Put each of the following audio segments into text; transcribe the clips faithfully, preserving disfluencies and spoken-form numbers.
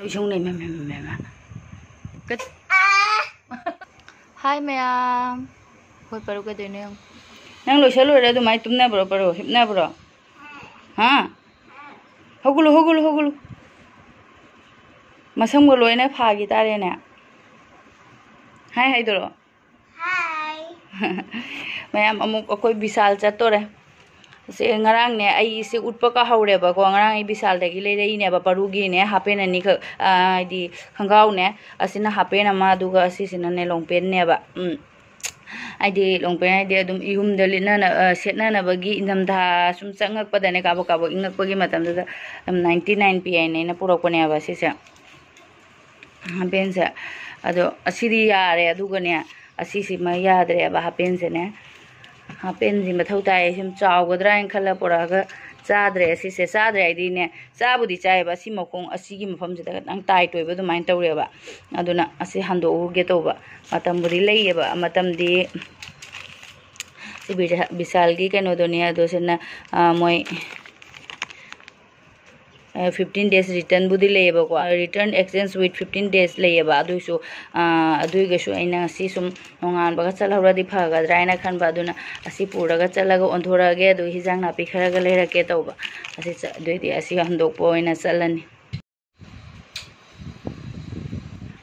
ꯏꯁꯨꯡꯅꯦ, ꯃꯦ, ꯃꯦ, ꯃꯦ, ꯃꯦ, ꯃꯦ꯫ ꯀꯠ-, ꯍꯥꯏ ꯃꯌꯥꯝ꯫ ꯑꯩꯈꯣꯏ ꯄꯔꯨ ꯀꯩꯗꯧꯅꯣ ꯌꯦꯡꯉꯨ꯫ ꯅꯪ ꯂꯣꯏꯁꯜ ꯂꯣꯏꯔꯦ ꯑꯗꯨꯃꯥꯏꯅ ꯇꯨꯝꯅꯕ꯭ꯔꯣ ꯄꯔꯨ? ꯍꯤꯞꯅꯕ꯭ꯔꯣ? ꯍꯥ? ꯍꯧꯒꯠꯂꯨ, ꯍꯧꯒꯠꯂꯨ, ꯍꯧꯒꯠꯂꯨ꯫ ꯃꯁꯝꯒ ꯂꯣꯏꯅ ꯐꯥꯈꯤ ꯇꯥꯔꯦꯅꯦ꯫ ꯍꯥꯏ ꯍꯥꯏꯗꯣꯔꯣ? ꯃꯌꯥꯝ ꯑꯃꯨꯛ ꯑꯩꯈꯣꯏ ꯕꯤꯁꯥꯜ ꯆꯠꯇꯣꯔꯦ꯫ ꯁꯦ ꯉꯔꯥꯡꯅꯦ ꯑꯩ ꯁꯤ ꯎꯠꯄ ꯀꯥꯍꯧꯔꯦꯕꯀꯣ꯫ ꯉꯔꯥꯡ ꯑꯩ ꯕꯤꯁꯥꯜꯗꯒꯤ ꯂꯩꯔꯛꯏꯅꯦꯕ ꯄꯔꯨꯒꯤꯅꯦ ꯍꯥꯄꯦꯟ ꯑꯅꯤꯈꯛ, ꯑꯥ, ꯍꯥꯏꯗꯤ ꯈꯣꯡꯒ꯭ꯔꯥꯎꯅꯦ꯫ ꯑꯁꯤꯅ ꯍꯥꯄꯦꯟ ꯑꯃ, ꯑꯗꯨꯒ ꯑꯁꯤꯁꯤꯅꯅꯦ ꯂꯣꯡꯄꯦꯟꯅꯦꯕ꯫ ꯎꯝ꯫ ꯍꯥꯏꯗꯤ ꯂꯣꯡꯄꯦꯟ ꯍꯥꯏꯗꯤ ꯑꯗꯨꯝ ꯌꯨꯝꯗ ꯂꯤꯠꯅꯅ-, ꯑ, ꯁꯦꯠꯅꯅꯕꯒꯤ ꯏꯪꯊꯝꯊꯥ ꯁꯨꯝ ꯆꯪꯉꯛꯄꯗꯅꯦ, ꯀꯥꯕꯛ ꯀꯥꯕꯛ ꯏꯪꯉꯛꯄꯒꯤ ꯃꯇꯝꯗꯨꯗ ꯑꯗꯨꯝ ninety nine ꯄꯤ ꯍꯥꯏꯅ ꯑꯩꯅ ꯄꯨꯔꯛꯄꯅꯦꯕ ꯁꯤꯁꯦ꯫ ꯍꯥꯄꯦꯟꯁꯦ꯫ ꯑꯗꯣ ꯑꯁꯤꯗꯤ ꯌꯥꯔꯦ꯫ ꯑꯗꯨꯒꯅꯦ, ꯑꯁꯤꯁꯤꯃ ꯌꯥꯗ꯭ꯔꯦꯕ ꯍꯥꯄꯦꯟꯁꯤꯅꯦ꯫ ꯍꯥꯄꯦꯟꯁꯤ ꯃꯊꯧ ꯇꯥꯏ꯫ ꯁꯨꯝ ꯆꯥꯎꯒꯗ꯭ꯔꯥ ꯍꯥꯏꯅ ꯈꯜꯂ ꯄꯨꯔꯛꯑꯒ ꯆꯥꯗ꯭ꯔꯦ ꯑꯁꯤꯁꯦ꯫ ꯆꯥꯗ꯭ꯔꯦ ꯍꯥꯏꯗꯤꯅꯦ, ꯆꯥꯕꯨꯗꯤ ꯆꯥꯏꯌꯦꯕ꯫ ꯑꯁꯤ ꯃꯈꯣꯡ, ꯑꯁꯤꯒꯤ ꯃꯐꯝꯁꯤꯗ ꯈꯤꯇꯪ ꯇꯥꯏꯠ ꯑꯣꯏꯕ ꯑꯗꯨꯃꯥꯏꯅ ꯇꯧꯔꯦꯕ꯫ ꯑꯗꯨꯅ ꯑꯁꯤ ꯍꯟꯗꯣꯛꯎꯒꯦ ꯇꯧꯕ꯫ ꯃꯇꯝꯕꯨꯗꯤ ꯂꯩꯌꯦꯕ꯫ ꯃꯇꯝꯗꯤ ꯁꯤ ꯕꯤꯁꯥ-, ꯕꯤꯁꯥꯜꯒꯤ ꯀꯩꯅꯣꯗꯨꯅꯦ꯫ ꯑꯗꯣ ꯁꯤꯅ, ꯑ, ꯃꯣꯏ, ꯑ, fifteen days returnꯕꯨꯗꯤ ꯂꯩꯌꯦꯕꯀꯣ꯫ Return exchange with fifteen days ꯂꯩꯌꯦꯕ꯫ ꯑꯗꯨꯏꯁꯨ, ꯑ, ꯑꯗꯨꯏꯒꯁꯨ ꯑꯩꯅ ꯉꯁꯤ ꯁꯨꯝ ꯅꯣꯡꯉꯥꯟꯕꯒ ꯆꯠꯍꯧꯔꯗꯤ ꯐꯒꯗ꯭ꯔꯥ ꯍꯥꯏꯅ ꯈꯟꯕ꯫ ꯑꯗꯨꯅ ꯑꯁꯤ ꯄꯨꯔꯒ ꯆꯠꯂꯒ ꯑꯣꯟꯊꯣꯔꯛꯑꯒꯦ꯫ ꯑꯗꯨ ꯍꯤꯟꯖꯥꯡ ꯅꯥꯄꯤ ꯈꯔꯒ ꯂꯩꯔꯛꯀꯦ ꯇꯧꯕ꯫ ꯑꯁꯤ ꯆ-, ꯑꯗꯨꯏꯗꯤ ꯑꯁꯤ ꯍꯟꯗꯣꯛꯄ ꯑꯣꯏꯅ ꯆꯠꯂꯅꯤ꯫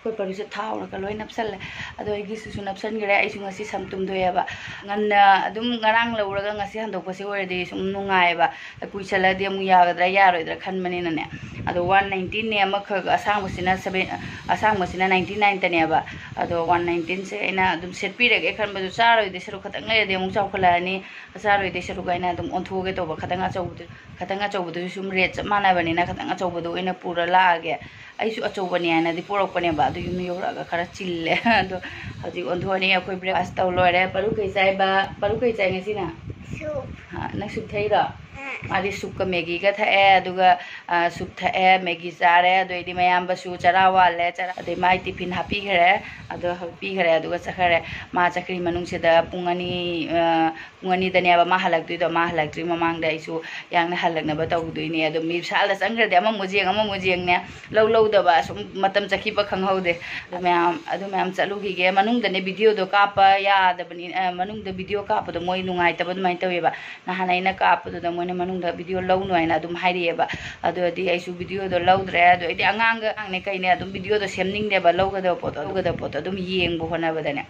ꯑꯩꯈꯣꯏ ꯄꯔꯨꯁꯦ ꯊꯥꯎꯔꯒ ꯂꯣꯏ ꯅꯞꯁꯜꯂꯦ꯫ ꯑꯗꯣ ꯑꯩꯒꯤꯁꯤꯁꯨ ꯅꯞꯁꯟꯈ꯭ꯔꯦ꯫ ꯑꯩꯁꯨ ꯉꯁꯤ ꯁꯝ ꯇꯨꯝꯗꯣꯛꯑꯦꯕ꯫ ꯉꯟꯅ ꯑꯗꯨꯝ ꯉꯔꯥꯡ ꯂꯧꯔꯒ ꯉꯁꯤ ꯍꯟꯗꯣꯛꯄꯁꯦ ꯑꯣꯏꯔꯗꯤ ꯁꯨꯝ ꯅꯨꯡꯉꯥꯏꯌꯦꯕ꯫ ꯀꯨꯏꯁꯜꯂꯗꯤ ꯑꯃꯨꯛ ꯌꯥꯒꯗ꯭ꯔꯥ ꯌꯥꯔꯣꯏꯗ꯭ꯔꯥ ꯈꯟꯕꯅꯤꯅꯅꯦ꯫ ꯑꯗꯣ one nineteen ꯅꯦ ꯑꯃꯈꯛ ꯑꯁꯥꯡꯕꯁꯤꯅ seven, ꯑꯁꯥꯡꯕꯁꯤꯅ ninety nine ꯇꯅꯦꯕ꯫ ꯑꯗꯣ one nineteen ꯁꯦ ꯑꯩꯅ ꯑꯗꯨꯝ ꯁꯦꯠꯄꯤꯔꯒꯦ ꯈꯟꯕꯗꯣ, ꯆꯥꯔꯣꯏꯗꯣꯏ ꯁꯔꯨꯛ ꯈꯇꯪ ꯂꯩꯔꯗꯤ ꯑꯃꯨꯛ ꯆꯥꯎꯈꯠꯂꯛꯑꯅꯤ꯫ ꯆꯥꯔꯣꯏꯗꯣꯏ ꯁꯔꯨꯛ ꯑꯩꯅ ꯑꯗꯨꯝ ꯑꯣꯟꯊꯣꯛꯑꯒꯦ ꯇꯧꯕ꯫ ꯈꯇꯪ ꯑꯆꯧꯕꯗꯨ, ꯈꯇꯪ ꯑꯆꯧꯕꯗꯨꯁꯨ ꯁꯨꯝ rate ꯆꯞ ꯃꯥꯟꯅꯕꯅꯤꯅ ꯈꯇꯪ ꯑꯆꯧꯕꯗꯣ ꯑꯣꯏꯅ ꯄꯨꯔ ꯂꯥꯛꯑꯒꯦ꯫ ꯑꯩꯁꯨ ꯑꯆꯧꯕꯅꯤ ꯍꯥꯏꯅꯗꯤ ꯄꯣꯔꯛꯄꯅꯦꯕ, ꯑꯗꯨ ꯌꯨꯝ ꯌꯧꯔꯛꯑꯒ ꯈꯔ ꯆꯤꯜꯂꯦ꯫ ꯑꯗꯣ ꯍꯧꯖꯤꯛ ꯑꯣꯟꯊꯣꯛꯑꯅꯤ꯫ ꯑꯩꯈꯣꯏ breakfast ꯇꯧ ꯂꯣꯏꯔꯦ꯫ ꯄꯔꯨ ꯀꯩ ꯆꯥꯏꯕ? ꯄꯔꯨ ꯀꯩ ꯆꯥꯏ ꯉꯁꯤꯅ? Soup. ꯍꯥ, ꯅꯪ soup ꯊꯛꯏꯔꯣ? ꯃꯥꯗꯤ ꯁꯨꯞꯀ ꯃꯦꯒꯤꯒ ꯊꯛꯑꯦ, ꯑꯗꯨꯒ, ꯑ, ꯁꯨꯞ ꯊꯛꯑꯦ, ꯃꯦꯒꯤ ꯆꯥꯔꯦ, ꯑꯗꯩꯗꯤ ꯃꯌꯥꯝꯕꯁꯨ ꯆꯔꯥ ꯋꯥꯜꯂꯦ, ꯆꯔꯥ, ꯑꯗꯩ ꯃꯥꯏ ꯇꯤꯐꯤꯟ ꯍꯥꯞꯄꯤꯈ꯭ꯔꯦ, ꯑꯗꯣ ꯄꯤꯈ꯭ꯔꯦ, ꯑꯗꯨꯒ ꯆꯠꯈ꯭ꯔꯦ꯫ ꯃꯥ ꯆꯠꯈ꯭ꯔꯤ ꯃꯅꯨꯡꯁꯤꯗ ꯄꯨꯡ ꯑꯅꯤ, ꯑ, ꯄꯨꯡ ꯑꯅꯤꯗꯅꯦꯕ ꯃꯥ ꯍꯜꯂꯛꯇꯣꯏꯗꯣ꯫ ꯃꯥ ꯍꯜꯂꯛꯇ꯭ꯔꯤ ꯃꯃꯥꯡꯗ ꯑꯩꯁꯨ ꯌꯥꯡꯅ ꯍꯜꯂꯛꯅꯕ ꯇꯧꯗꯣꯏꯅꯦ꯫ ꯑꯗꯣ ꯃꯤ ꯁꯥꯜꯗ ꯆꯪꯈ꯭ꯔꯗꯤ ꯑꯃꯃꯨꯛ ꯌꯦꯡ, ꯑꯃꯃꯨꯛ ꯌꯦꯡꯅꯦ, ꯂꯧ ꯂꯧꯗꯕ ꯁꯨꯝ ꯃꯇꯝ ꯆꯠꯈꯤꯕ ꯈꯪꯍꯧꯗꯦ꯫ ꯑꯗꯨ ꯃꯌꯥꯝ, ꯑꯗꯨ ꯃꯌꯥꯝ ꯆꯠꯂꯨꯈꯤꯒꯦ꯫ ꯃꯅꯨꯡꯗꯅꯦ ꯚꯤꯗꯤꯑꯣꯗꯣ ꯀꯥꯞꯄ ꯌꯥꯗꯕꯅꯤ, ꯑ, ꯃꯅꯨꯡꯗ ꯚꯤꯗꯤꯑꯣ ꯀꯥꯞꯄꯗꯣ ꯃꯣꯏ ꯅꯨꯡꯉꯥꯏꯇꯕ ꯑꯗꯨꯃꯥꯏꯅ ꯇꯧꯋꯦꯕ꯫ ꯅꯍꯥꯟ ꯑꯩꯅ ꯀꯥꯞꯄꯗꯨꯗ ꯃꯣꯏꯅ ꯃꯅꯨꯡꯗ ꯚꯤꯗꯤꯑꯣ ꯂꯧꯅꯨ ꯍꯥꯏꯅ ꯑꯗꯨꯝ ꯍꯥꯏꯔꯛꯑꯦꯕ꯫ ꯑꯗꯨꯗꯤ ꯑꯩꯁꯨ ꯚꯤꯗꯤꯑꯣꯗꯣ ꯂꯧꯗ꯭ꯔꯦ꯫ ꯑꯗꯣ ꯑꯩꯗꯤ ꯑꯉꯥꯡꯒ, ꯑꯉꯥꯡꯅꯦ ꯀꯩꯅꯦ ꯑꯗꯨꯝ ꯚꯤꯗꯤꯑꯣꯗꯣ ꯁꯦꯝꯅꯤꯡꯗꯦꯕ, ꯂꯧꯒꯗꯕ ꯄꯣꯠꯇꯣ, ꯂꯧꯒꯗꯕ ꯄꯣꯠꯇꯣ ꯑꯗꯨꯝ ꯌꯦꯡꯕ ꯍꯣꯠꯅꯕꯗꯅꯦ꯫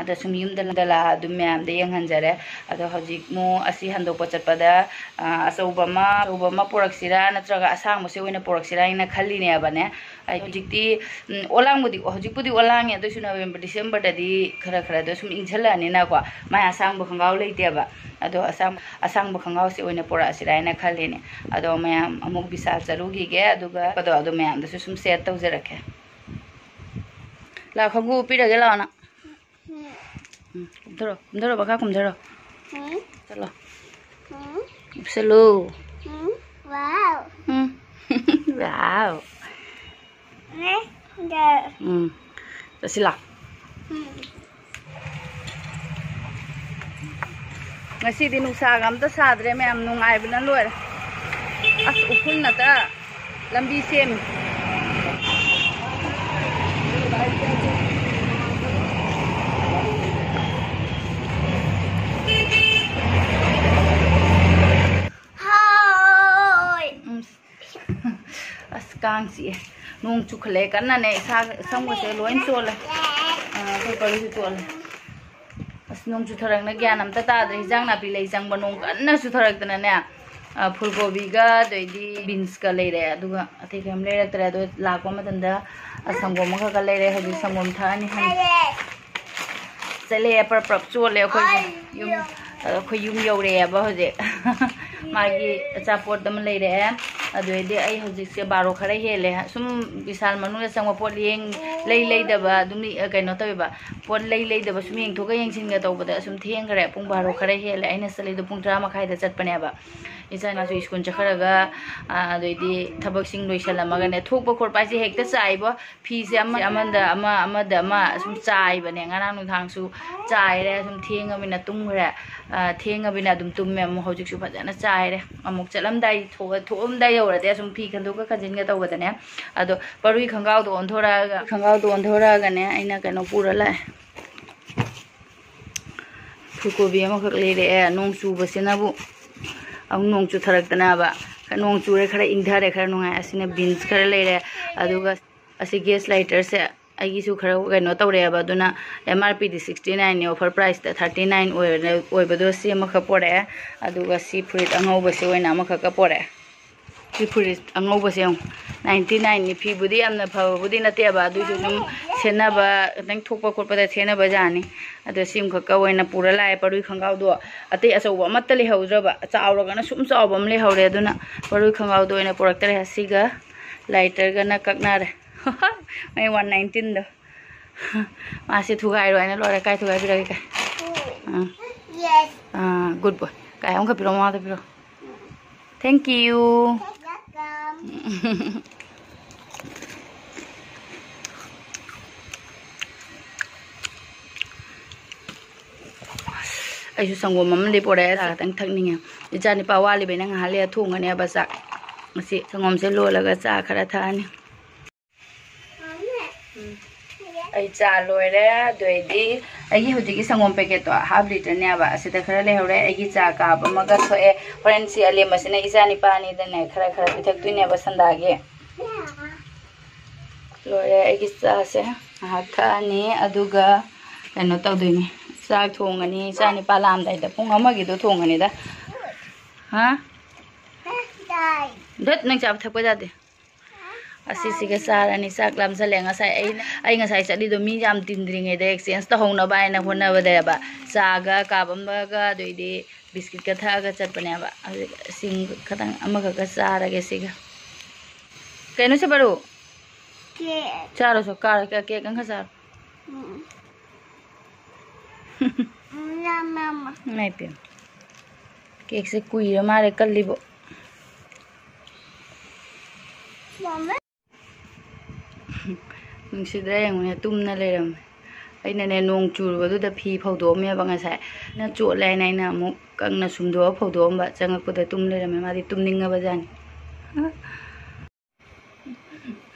ꯑꯗ ꯁꯨꯝ ꯌꯨꯝꯗ ꯂꯥꯛꯑ ꯑꯗꯨꯝ ꯃꯌꯥꯝꯗ ꯌꯦꯡꯍꯟꯖꯔꯦ꯫ ꯑꯗꯣ ꯍꯧꯖꯤꯛ ꯃꯨ ꯑꯁꯤ ꯍꯟꯗꯣꯛꯄ ꯆꯠꯄꯗ, ꯑ, ꯑꯆꯧꯕ ꯑꯃ, ꯑꯆꯧꯕ ꯑꯃ ꯄꯨꯔꯛꯁꯤꯔꯥ ꯅꯠꯇ꯭ꯔꯒ ꯑꯁꯥꯡꯕꯁꯦ ꯑꯣꯏꯅ ꯄꯨꯔꯛꯁꯤꯔꯥ ꯍꯥꯏꯅ ꯈꯜꯂꯤꯅꯦꯕꯅꯦ꯫ ꯑꯩ ꯍꯧꯖꯤꯛꯇꯤ, ꯎꯝ, ꯑꯣꯂꯥꯡꯕꯨꯗꯤ, ꯍꯧꯖꯤꯛꯄꯨꯗꯤ ꯑꯣꯂꯥꯡꯉꯦ, ꯑꯗꯨꯏꯁꯨ ꯅꯕꯦꯝꯕꯔ, ꯗꯤꯁꯦꯝꯕꯔꯗꯗꯤ ꯈꯔ ꯈꯔ ꯑꯗꯣ ꯁꯨꯝ ꯏꯪꯁꯜꯂꯛꯑꯅꯤꯅꯀꯣ, ꯃꯥꯏ ꯑꯁꯥꯡꯕ ꯈꯣꯡꯒ꯭ꯔꯥꯎ ꯂꯩꯇꯦꯕ꯫ ꯑꯗꯣ ꯑꯁꯥꯡ-, ꯑꯁꯥꯡꯕ ꯈꯣꯡꯒ꯭ꯔꯥꯎꯁꯦ ꯑꯣꯏꯅ ꯄꯨꯔꯛꯑꯁꯤꯔꯥ ꯍꯥꯏꯅ ꯈꯜꯂꯤꯅꯦ꯫ ꯑꯗꯣ ꯃꯌꯥꯝ ꯑꯃꯨꯛ ꯕꯤꯁꯥꯜ ꯆꯠꯂꯨꯈꯤꯒꯦ, ꯑꯗꯨꯒ ꯑꯗꯣ, ꯑꯗꯣ ꯃꯌꯥꯝꯗꯁꯨ ꯁꯨꯝ ꯁꯦꯌꯔ ꯇꯧꯖꯔꯛꯀꯦ꯫ ꯂꯥꯛ ꯈꯣꯡꯒꯨ ꯄꯤꯔꯒꯦ ꯂꯥꯛꯑꯣ ꯅꯪ꯫ ꯎꯝ, ꯀꯨꯝꯊꯔꯣ, ꯀꯨꯝꯊꯔꯣ, ꯃꯈꯥ ꯀꯨꯝꯊꯔꯣ꯫ ꯎꯝ꯫ ꯆꯠꯂꯣ꯫ ꯎꯝ꯫ ꯎꯞꯁꯜꯂꯨ꯫ ꯎꯝ꯫ ꯋꯥꯎ꯫ ꯎꯝ꯫ ꯋꯥꯎ꯫ ꯎꯝ꯫ ꯗ꯫ ꯎꯝ꯫ ꯆꯠꯁꯤ ꯂꯥꯎ꯫ ꯎꯝ꯫ ꯉꯁꯤꯗꯤ ꯅꯨꯡꯁꯥꯒ ꯑꯝꯇ ꯁꯥꯗ꯭ꯔꯦ ꯃꯌꯥꯝ, ꯅꯨꯡꯉꯥꯏꯕꯅ ꯂꯣꯏꯔꯦ꯫ ꯑꯁ, ꯎꯐꯨꯜ ꯉꯥꯛꯇ꯫ ꯂꯝꯕꯤ ꯁꯦꯝꯃꯤ꯫ ꯍꯣꯏ꯫ ꯎꯝ꯫ ꯑꯁ, ꯀꯥꯡ ꯆꯤꯛꯑꯦ꯫ ꯅꯣꯡ ꯆꯨꯈꯠꯂꯛꯑꯦ ꯀꯟꯅꯅꯦ, ꯏꯁꯥ ꯁꯝꯒꯁꯦ ꯂꯣꯏ ꯆꯣꯠꯂꯦ꯫ ꯑꯥ, ꯑꯩꯈꯣꯏ ꯄꯔꯤꯁꯨ ꯆꯣꯠꯂꯦ꯫ ꯑꯁ, ꯅꯣꯡ ꯆꯨꯊꯔꯛꯅ ꯒ꯭ꯌꯥꯟ ꯑꯝꯇ ꯇꯥꯗ꯭ꯔꯦ꯫ ꯍꯤꯟꯖꯥꯡ ꯅꯥꯄꯤ ꯂꯩ ꯆꯪꯕ ꯅꯣꯡ ꯀꯟꯅ ꯆꯨꯊꯔꯛꯇꯅꯅꯦ, ꯑ, ꯐꯨꯜꯀꯣꯕꯤꯒ ꯑꯗꯩꯗꯤ ꯕꯤꯟꯁꯀ ꯂꯩꯔꯦ, ꯑꯗꯨꯒ ꯑꯇꯩ ꯀꯩꯝ ꯂꯩꯔꯛꯇ꯭ꯔꯦ꯫ ꯑꯗꯣ ꯂꯥꯛꯄ ꯃꯇꯝꯗ, ꯑ, ꯁꯪꯒꯣꯝ ꯑꯃꯈꯛꯀ ꯂꯩꯔꯦ꯫ ꯍꯧꯖꯤꯛ ꯁꯪꯒꯣꯝ ꯊꯛꯑꯅꯤ꯫ ꯆꯠꯂꯦ, ꯄ꯭ꯔꯞ ꯄ꯭ꯔꯞ ꯆꯣꯠꯂꯦ ꯑꯩꯈꯣꯏ ꯌꯨꯝ, ꯑ, ꯑꯩꯈꯣꯏ ꯌꯨꯝ ꯌꯧꯔꯛꯑꯦꯕ ꯍꯧꯖꯤꯛ꯫ ꯃꯥꯒꯤ ꯑꯆꯥꯄꯣꯠ ꯑꯃ ꯂꯩꯔꯛꯑꯦ꯫ ꯑꯗꯨꯗꯩꯗꯤ ꯑꯩ ꯍꯧꯖꯤꯛꯁꯦ ꯕꯥꯔꯣ ꯈꯔ ꯍꯦꯜꯂꯦ꯫ ꯁꯨꯝ ꯕꯤꯁꯥꯜ ꯃꯅꯨꯡꯗ ꯆꯪꯕ ꯄꯣꯠ ꯌꯦꯡ ꯂꯩ ꯂꯩꯗꯕ ꯑꯗꯨꯝ ꯀꯩꯅꯣ ꯇꯧꯋꯦꯕ꯫ ꯄꯣꯠ ꯂꯩ ꯂꯩꯗꯕ ꯁꯨꯝ ꯌꯦꯡꯊꯣꯛꯀ ꯌꯦꯡꯁꯤꯟꯒ ꯇꯧꯕꯗ ꯁꯨꯝ ꯊꯦꯡꯈ꯭ꯔꯦ꯫ ꯄꯨꯡ ꯕꯥꯔꯣ ꯈꯔ ꯍꯦꯜꯂꯦ꯫ ꯑꯩꯅ ꯆꯠꯂꯤꯗꯣ ꯄꯨꯡ ꯇꯔꯥ ꯃꯈꯥꯏꯗ ꯆꯠꯄꯅꯦꯕ꯫ ꯏꯆꯥ ꯏꯅꯥꯁꯨ ꯁ꯭ꯀꯨꯜ ꯆꯠꯈ꯭ꯔꯒ, ꯑꯗꯩꯗꯤ ꯊꯕꯛꯁꯤꯡ ꯂꯣꯏꯁꯜꯂꯝꯃꯒꯅꯦ꯫ ꯊꯣꯛꯄ ꯈꯣꯠꯄ ꯍꯥꯏꯁꯦ ꯍꯦꯛꯇ ꯆꯥꯏꯕꯣ꯫ ꯐꯤꯁꯦ ꯑꯃ ꯑꯃꯗ ꯑꯃ ꯑꯃꯗ ꯑꯃ ꯁꯨꯝ ꯆꯥꯏꯕꯅꯦ꯫ ꯉꯔꯥꯡ ꯅꯨꯡꯗꯥꯡꯁꯨ ꯆꯥꯏꯔꯦ꯫ ꯁꯨꯝ ꯊꯦꯡꯉꯕꯅꯤꯅ ꯇꯨꯝꯈ꯭ꯔꯦ꯫ ꯊꯦꯡꯉꯕꯅꯤꯅ ꯑꯗꯨꯝ ꯇꯨꯝꯃꯦ꯫ ꯑꯃꯨꯛ ꯍꯧꯖꯤꯛꯁꯨ ꯐꯖꯅ ꯆꯥꯏꯔꯦ꯫ ꯑꯃꯨꯛ ꯆꯠꯂꯝꯗꯥꯏ ꯊꯣꯛꯑꯝꯗꯥꯏ ꯌꯧꯔꯗꯤ ꯑꯁꯨꯝ ꯐꯤ ꯈꯟꯗꯣꯛꯀ ꯈꯟꯖꯤꯟꯒ ꯇꯧꯕꯗꯅꯦ꯫ ꯑꯗꯣ ꯄꯔꯨꯏ ꯈꯣꯡꯒ꯭ꯔꯥꯎꯗꯣ ꯑꯣꯟꯊꯣꯔꯛꯑꯒ ꯈꯣꯡꯒ꯭ꯔꯥꯎꯗꯣ ꯑꯣꯟꯊꯣꯔꯛꯑꯒꯅꯦ ꯑꯩꯅ ꯀꯩꯅꯣ ꯄꯨꯔ ꯂꯥꯛꯑꯦ꯫ ꯐꯨꯜ ꯀꯣꯕꯤ ꯑꯃꯈꯛ ꯂꯩꯔꯛꯑꯦ꯫ ꯅꯣꯡ ꯆꯨꯕꯁꯤꯅꯕꯨ ꯑꯃꯨꯛ ꯅꯣꯡ ꯆꯨꯊꯔꯛꯇꯅꯕ꯫ ꯅꯣꯡ ꯆꯨꯔꯦ, ꯈꯔ ꯏꯪꯊꯔꯦ, ꯈꯔ ꯅꯨꯡꯉꯥꯏ꯫ ꯑꯁꯤꯅ ꯕꯤꯟꯁ ꯈꯔ ꯂꯩꯔꯦ꯫ ꯑꯗꯨꯒ ꯑꯁꯤ ꯒꯦꯁ ꯂꯥꯏꯇꯔꯁꯦ ꯑꯩꯒꯤꯁꯨ ꯈꯔ ꯀꯩꯅꯣ ꯇꯧꯔꯛꯑꯦꯕ꯫ ꯑꯗꯨꯅ ꯑꯦꯝ ꯑꯥꯔ ꯄꯤꯗꯤ ꯁꯤꯛꯁꯇꯤ ꯅꯥꯏꯟꯅꯤ, ꯑꯣꯐꯔ ꯄ꯭ꯔꯥꯏꯁꯇ ꯊꯥꯔꯇꯤ ꯅꯥꯏꯟ ꯑꯣꯏꯕꯗꯣ ꯁꯤ ꯑꯃꯈꯛ ꯄꯣꯔꯛꯑꯦ꯫ ꯑꯗꯨꯒ ꯁꯤ ꯐꯨꯔꯤꯠ ꯑꯉꯧꯕꯁꯤ ꯑꯣꯏꯅ ꯑꯃꯈꯛꯀ ꯄꯣꯔꯛꯑꯦ꯫ ꯁꯤ ꯐꯨꯔꯤꯠ ꯑꯉꯧꯕꯁꯦ ꯌꯦꯡꯉꯨ, ꯅꯥꯏꯟꯇꯤ ꯅꯥꯏꯟꯅꯤ꯫ ꯐꯤꯕꯨꯗꯤ ꯌꯥꯝꯅ ꯐꯕꯕꯨꯗꯤ ꯅꯠꯇꯦꯕ, ꯑꯗꯨꯏꯁꯨ ꯑꯗꯨꯝ ꯁꯦꯠꯅꯕ, ꯈꯤꯇꯪ ꯊꯣꯛꯄ ꯈꯣꯠꯄꯗ ꯁꯦꯠꯅꯕ ꯖꯥꯠꯅꯤ꯫ ꯑꯗꯣ ꯁꯤ ꯑꯃꯈꯛꯀ ꯑꯣꯏꯅ ꯄꯨꯔ ꯂꯥꯛꯑꯦ꯫ ꯄꯔꯨꯏ ꯈꯣꯡꯒ꯭ꯔꯥꯎꯗꯣ ꯑꯇꯩ ꯑꯆꯧꯕ ꯑꯃꯠꯇ ꯂꯩꯍꯧꯗ꯭ꯔꯕ, ꯆꯥꯎꯔꯒꯅ ꯁꯨꯝ ꯆꯥꯎꯕ ꯑꯃ ꯂꯩꯍꯧꯔꯦ꯫ ꯑꯗꯨꯅ ꯄꯔꯨꯏ ꯈꯣꯡꯒ꯭ꯔꯥꯎꯗꯣ ꯑꯣꯏꯅ ꯄꯨꯔꯛꯇꯔꯦ꯫ ꯑꯁꯤꯒ ꯂꯥꯏꯇꯔꯒꯅ ꯀꯛꯅꯔꯦ꯫ ꯃꯣꯏ ꯋꯥꯟ ꯅꯥꯏꯟꯇꯤꯟꯗꯣ꯫ ꯃꯥꯁꯦ ꯊꯨꯒꯥꯏꯔꯣ ꯍꯥꯏꯅ ꯂꯣꯏꯔꯦ꯫ ꯀꯥꯏ ꯊꯨꯒꯥꯏꯕꯤꯔꯒꯦ? ꯀꯥꯏ? ꯑꯥ꯫ ꯑꯥ, ꯒꯨꯗ ꯕꯣꯏ꯫ ꯀꯥꯏ ꯑꯃꯨꯛꯀ ꯄꯤꯔꯣ, ꯃꯃꯥꯗ ꯄꯤꯔꯣ꯫ Thank you꯫ ꯑꯩꯁꯨ ꯁꯪꯒꯣꯝ ꯑꯃꯗꯤ ꯄꯣꯔꯛꯑꯦ, ꯆꯥ ꯈꯛꯇꯪ ꯊꯛꯅꯤꯡꯉꯦ꯫ ꯏꯆꯥ ꯅꯨꯄꯥ ꯋꯥꯠꯂꯤꯕꯩꯅ ꯉꯥꯏꯍꯥꯛ ꯂꯩꯔ ꯊꯣꯡꯒꯅꯦꯕ ꯆꯥꯛ꯫ ꯉꯁꯤ ꯁꯪꯒꯣꯝꯁꯦ ꯂꯣꯜꯂꯒ ꯆꯥ ꯈꯔ ꯊꯛꯑꯅꯤ꯫ ꯎꯝ꯫ ꯑꯩ ꯆꯥ ꯂꯣꯏꯔꯦ꯫ ꯑꯗꯨ ꯑꯣꯏꯗꯤ ꯑꯩꯒꯤ ꯍꯧꯖꯤꯛꯀꯤ ꯁꯪꯒꯣꯝ ꯄꯦꯀꯦꯠꯇꯣ ꯍꯥꯐ ꯂꯤꯇꯔꯅꯦꯕ, ꯑꯁꯤꯗ ꯈꯔ ꯂꯩꯍꯧꯔꯦ꯫ ꯑꯩꯒꯤ ꯆꯥ ꯀꯥꯞ ꯑꯃꯒ ꯊꯣꯛꯑꯦ꯫ ꯍꯣꯔꯦꯟ ꯁꯤ ꯑꯂꯦꯝꯕꯁꯤꯅ ꯏꯆꯥ ꯅꯤꯄꯥꯅꯤꯗꯅꯦ ꯈꯔ ꯈꯔ ꯄꯤꯊꯛꯇꯣꯏꯅꯦꯕ ꯁꯟꯗꯥꯒꯤ꯫ ꯂꯣꯏꯔꯦ ꯑꯩꯒꯤ ꯆꯥꯁꯦ꯫ ꯉꯥꯏꯍꯥꯛ ꯊꯛꯑꯅꯤ, ꯑꯗꯨꯒ ꯀꯩꯅꯣ ꯇꯧꯗꯣꯏꯅꯤ, ꯆꯥꯛ ꯊꯣꯡꯉꯅꯤ꯫ ꯏꯆꯥ ꯅꯤꯄꯥ ꯂꯥꯛꯑꯝꯗꯥꯏꯗ ꯄꯨꯡ ꯑꯃꯒꯤꯗꯣ ꯊꯣꯡꯉꯅꯤꯗ꯫ ꯍꯥ? ꯙꯠ, ꯅꯪ ꯆꯥꯕ ꯊꯛꯄ ꯌꯥꯗꯦ꯫ ꯑꯁꯤꯁꯤꯒ ꯆꯥꯔꯅꯤ꯫ ꯆꯥꯛ ꯂꯥꯝꯁꯜꯂꯦ꯫ ꯉꯁꯥꯏ ꯑꯩꯅ, ꯑꯩ ꯉꯁꯥꯏ ꯆꯠꯂꯤꯗꯣ ꯃꯤ ꯌꯥꯝ ꯇꯤꯟꯗ꯭ꯔꯤꯉꯩꯗ ꯑꯦꯛꯆꯦꯟꯖ ꯇꯧꯍꯧꯅꯕ ꯍꯥꯏꯅ ꯍꯣꯠꯅꯕꯗꯅꯦꯕ꯫ ꯆꯥꯒ ꯀꯥꯞ ꯑꯃꯒ ꯑꯗꯩꯗꯤ ꯕꯤꯁꯀꯤꯠꯀ ꯊꯛꯑꯒ ꯆꯠꯄꯅꯦꯕ꯫ ꯍꯧꯖꯤꯛ ꯁꯤꯡ ꯈꯇꯪ ꯑꯃꯈꯛꯀ ꯆꯥꯔꯒꯦ ꯁꯤꯒ꯫ ꯀꯩꯅꯣ ꯁꯤ ꯕꯔꯨ? ꯀꯦꯛ꯫ ꯆꯥꯔꯣ ꯁꯣ, ꯀꯥꯔꯣ, ꯀꯦꯛ, ꯀꯦꯛ ꯑꯃꯈꯛ ꯆꯥꯔꯣ꯫ ꯎꯝ꯫ ꯎꯝ, ꯌꯥꯝ, ꯌꯥꯝ, ꯌꯥꯝ꯫ ꯏꯃꯥꯏ ꯄꯦꯝꯃ꯫ ꯀꯦꯛꯁꯦ ꯀꯨꯏꯔ ꯃꯥꯜꯂꯦ ꯀꯜꯂꯤꯕꯣ꯫ ꯃꯥꯝꯃ꯫ ꯅꯨꯡꯁꯤꯗ꯭ꯔꯥ ꯌꯦꯡꯉꯨꯅꯦ, ꯇꯨꯝꯅ ꯂꯩꯔꯝꯃꯦ꯫ ꯑꯩꯅꯅꯦ, ꯅꯣꯡ ꯆꯨꯔꯨꯕꯗꯨꯗ ꯐꯤ ꯐꯧꯗꯣꯛꯑꯝꯃꯦꯕ ꯉꯁꯥꯏ꯫ ꯅ ꯆꯣꯠꯂꯦ ꯍꯥꯏꯅ ꯑꯩꯅ ꯑꯃꯨꯛ ꯀꯪꯅ ꯁꯨꯝꯗꯣꯛꯑ ꯐꯧꯗꯣꯛꯑꯝꯕ꯫ ꯆꯪꯉꯛꯄꯗ ꯇꯨꯝ ꯂꯩꯔꯝꯃꯦ꯫ ꯃꯥꯗꯤ ꯇꯨꯝꯅꯤꯡꯉꯕ ꯖꯥꯠꯅꯤ꯫